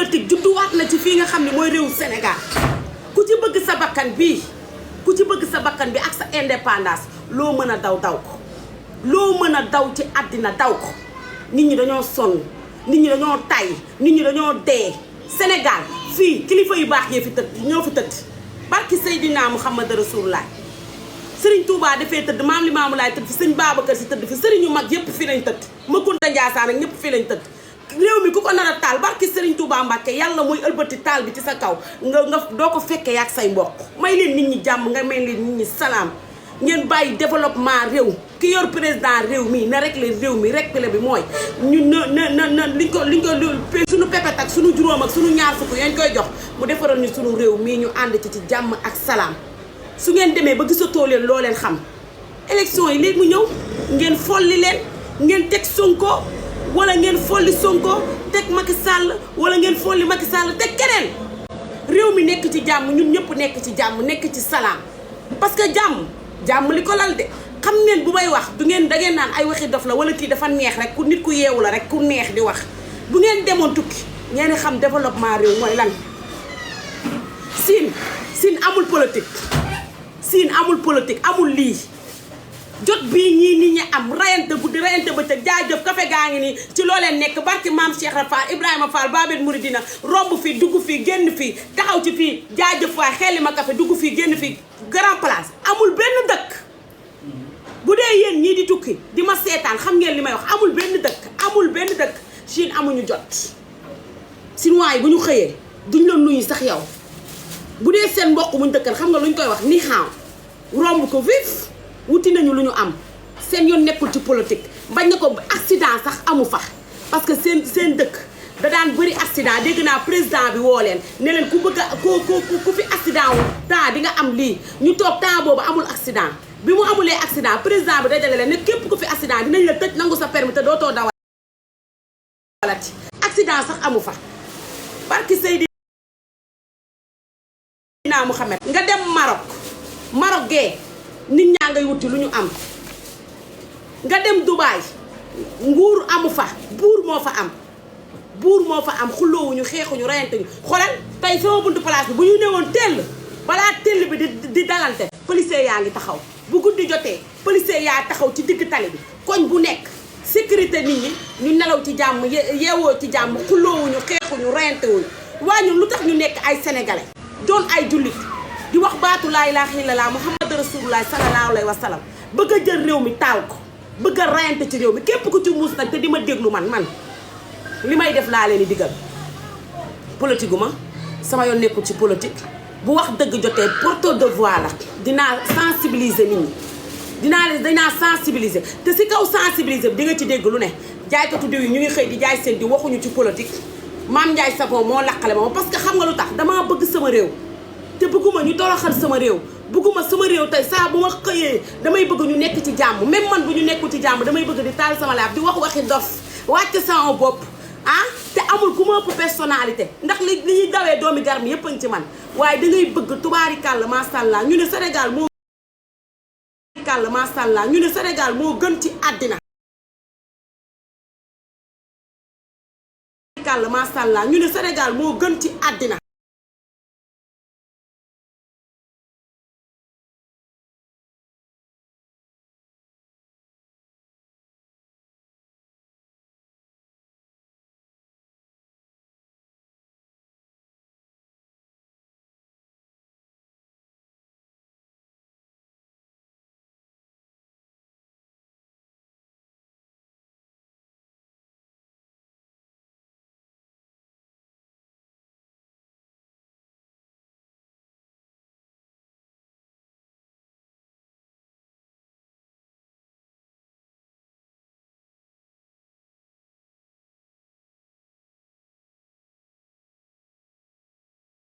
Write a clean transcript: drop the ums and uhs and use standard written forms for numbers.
politique judduwaat na ci fii nga xam ne mooy réewu Sénégal ku ci bëgg sa bakkan bii ku ci bëgg sa bakkan bi ak sa indépendance loo mën a daw daw ko loo mën a daw ci àddina daw ko nit ñi dañoo sonn nit ñi dañoo tay nit ñi dañoo dee Sénégal fii kilifa yu baax yee fi tëdd ñoo fi tëdd barki Seydina Muhammad Rasulullah Sëriñ Touba dafee tëdd maam Limaamu Laay tëdd fi sëñ Babacar Si tëdd fi sëriñ yu mag yépp fi lañ tëdd Makunta Njaasaan ak ñëpp fi lañ tëdd réew mi ku ko nar a taal barki Sëriñ Touba Mbàkke yàlla mooy ëlbati taal bi ci sa kaw nga doo ko fekkee yaag say mbokk may leen nit ñi jàmm nga may leen nit ñi salaam ngeen bàyyi développement réew ki yor président réew mi na rek leen réew mi rek bi mooy ñu na liñ ko suñu pepet ak suñu juróom ak suñu ñaar fukk yañ koy jox mu defaral ñu suñu réew mii ñu ànd ci jàmm ak salaam su ngeen demee ba gisatoo leen loo leen xam élection yi léegi mu ñëw ngeen folli leen ngeen teg Sonko wala ngeen folli Sonko teg Macky Sall wala ngeen folli Macky Sall teg keneen réew mi nekk ci jàmm ñun ñëpp nekk ci jàmm nekk ci salaam parce que jàmm li ko lal de xam ngeen bu may wax du ngeen da ngeen naan ay waxi dof la wala kii dafa neex rek ku nit ku yeewu la rek ku neex di wax bu ngeen demoon tukki ngeen xam développement réew mooy lan Siin amul politique Siin amul politique amul lii jot bii ñii nit ñi am rayante guddi rayante bëccëg jaajëf kafe gaa ngi nii ci loo leen nekk barki maam Cheikh Fall Ibrahima Fall Babel Mouridina romb fii dugg fii génn fii taxaw ci fii jaajëf waay xelli ma kafe dugg fii génn fii grand place amul benn dëkk bu dee yéen ñii di tukki di ma seetaan xam ngeen li may wax amul benn dëkk Chine amuñu jot Chinois yi bu ñu xëyee duñ la nuyu sax yow bu dee seen mbokk muñ dëkkal xam nga luñ koy wax ni xaaw romb ko vif wuti nañu lu ñu am seen yoon nekkul ci politique bañ na ko accident sax amu fa parce que seen dëkk da daan bëri accident dégg naa président bi woo leen ne leen ku bëgg a ku fi accident wu temps di nga am lii ñu toog temps boobu amul accident bi mu amulee accident président bi dajale leen ne képp ku fi accident dinañ la tëj nangu sa permis te dootoo dawalati accident sax amu fa barki Seydina Mouhamed nga dem Maroc gee nit ñaa ngay wuti lu ñu am nga dem Dubaay nguur amu fa buur moo fa am xulloowuñu xeexuñu reyanteuñu xoolal tey sama buntu place bi bu ñu newoon tell balaa tell bi di dalante policier yaa ngi taxaw bu guddi jotee policier yaa taxaw ci digg tali bi koñ bu nekk sécurité nit ñi ñu nelaw ci jàmm yeewoo ci jàmm xulloowuñu xeexuñu reyantewuñu waa ñun lu tax ñu nekk ay sénégalais doon ay jullit di wax baatu laa ilaaha illallaah Muhammad Rasulullah sallallahu alayhi wa sallam bëgg a jël réew mi taal ko bëgg a rayante ci réew mi képp ku ci muus nag te di ma déglu man li may def laa leen di digal politique gu ma sama yoon nekkul ci politique bu wax dëgg jotee porteur de voix la dinaa sensibiliser nit ñi dinaa sensibiliser te si kaw sensibiliser bi di nga ci dégg lu ne jaaykatu diw yi ñu ngi xëy di jaay seen di waxuñu ci politique Mame Ndiaye Savon moo laqale ma parce que xam nga lu tax damaa bëgg sama réew te bëgguma ñu toroxal sama réew bëgguma sama réew tey saa bu ma xëyee damay bëgg ñu nekk ci jàmm même man bu ñu nekkul ci jàmm damay bëgg di taal sama laaf di wax waxi dof wàcc sama bopp te amul ku ma ëpp personnalité ndax li ñuy dawee doomi gar mi yëpp a ngi ci man waaye dangay bëgg tubaarikàlla masàllaa ñu ne Sénégal moo gën ci àddina masàllaa ñu ne Sénégal moo gën ci àddina